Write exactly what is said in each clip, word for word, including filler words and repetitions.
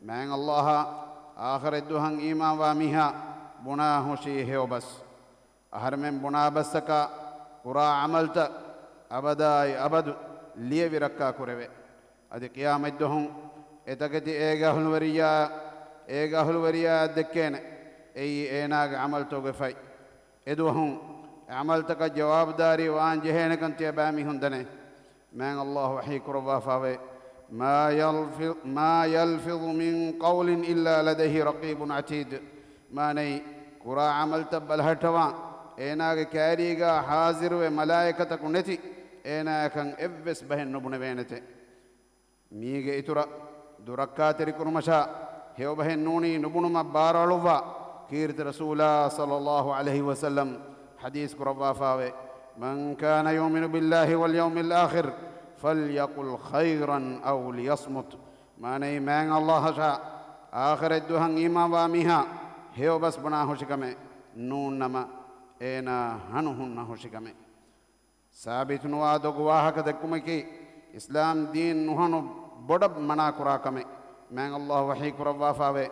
މާތް ﷲ އާ އާޚިރަތްދުވަހަށް އީމާންވާ މީހާ ބުނާ ހުށީ ހެޔޮބަސް. އަހަރެމެން ބުނާ ބަސްއަކާ ކުރާ ޢަމަލްތައް އަބަދާއި އަބަދު ލިޔެވި ރައްކާ ކުރެވޭ. އަދި ޤިޔާމަތްދުވަހު އެތަކެތި އޭގެ އަހުލުވެރިޔާ، އޭގެ އަހުލުވެރިޔާއަށް ދެއްކޭނެ. އެއީ އޭނާގެ ޢަމަލްތަކުގެ ފަތް. އެދުވަހު ޢަމަލްތަކަށް ޖަވާބުދާރީ ވާން ޖެހޭނެކަން ތިޔަބައިމީހުން ދަނޭ. މާތް ﷲ ވަޙީ ކުރައްވާފާވޭ، "ما يلفظ، ما يلفظ من قول إلا لديه رقيب عتيد." މާނައީ، ކުރާ ޢަމަލްތައް ބަލަހައްޓަވާ، އޭނާގެ ކައިރީގަ ޙާޟިރުވެ މަލާއިކަތަކު ނެތި، އޭނާޔަކަށް އެއްވެސް ބަހެއް ނުބުނެވޭނެތެ. މީގެ އިތުރަށް ދުރައްކާތެރިކުރުމަށާ ހެޔޮބަހެއް ނޫނީ ނުބުނުމަށް ބާރުއަޅުއްވާ ކީރިތި ރަސޫލާ ޞައްލައްލާހު ޢަލައިހި ވަސައްލަމް ޙަދީޘް ކުރައްވާފާވޭ، "من كان يؤمن بالله واليوم الآخر فليقل خيرا أو ليصمت." މާނައީ، މާތް ﷲ އަށާ އާޚިރަތްދުވަހަށް އީމާންވާ މީހާ ހެޔޮބަސް ބުނާ ހުށިކަމެއް، ނޫންނަމަ އޭނާ ހަނު ހުންނަ ހުށިކަމެއް. ސާބިތުނުވާ ދޮގު ވާހަކަ ދެއްކުމަކީ، އިސްލާމް ދީން ނުހަނު ބޮޑަށް މަނާ ކުރާ ކަމެއް. މާތް ﷲ ވަޙީ ކުރައްވާފާވޭ،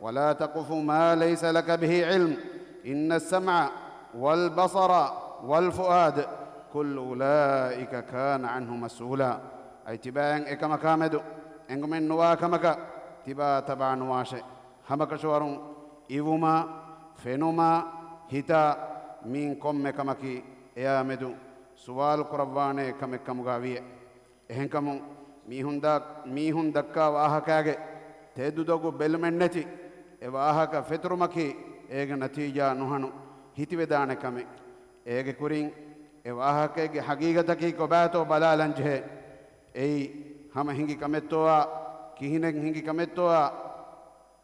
"ولا تقف ما ليس لك به علم، إن السمع والبصر والفؤاد كل أولئك كان عنه مسؤولا." އައި ތިބާއަށް އެކަމަކާމެދު އެނގުމެއް ނުވާ ކަމަކަށް ތިބާ ތަބާ ނުވާށޭ. ހަމަކަށަވަރުން އިވުމާ، ފެނުމާ، ހިތާ، މިއިން ކޮންމެ ކަމަކީ އެއާމެދު ސުވާލު ކުރައްވާނޭ ކަމެއްކަމުގަ ވިޔޭ. އެހެންކަމުން މީހުން ދާ-، މީހުން ދައްކާ ވާހަކާގެ ތެދުދޮގު ބެލުމެއްނެތި އެ ވާހަކަ ފެތުރުމަކީ އޭގެ ނަތީޖާ ނުހަނު ހިތިވެދާނެ ކަމެއް. އޭގެ ކުރިން އެ ވާހަކައެއްގެ ޙަޤީޤަތަކީ ކޮބާތޯ ބަލާލަންޖެހޭ. އެއީ ހަމަ ހިނގި ކަމެއްތޯއާ، ކިހިނެއް ހިނގި ކަމެއްތޯއާ،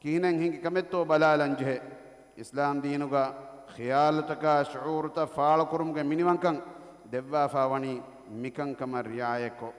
ކިހިނެއް ހިނގި ކަމެއްތޯ ބަލާލަންޖެހޭ. އިސްލާމް ދީނުގަ ޚިޔާލުތަކާ ޝުޢޫރުތައް ފާޅުކުރުމުގެ މިނިވަންކަން ދެއްވާފާ ވަނީ މިކަންކަމަށް ރިޢާޔަތްކޮށް.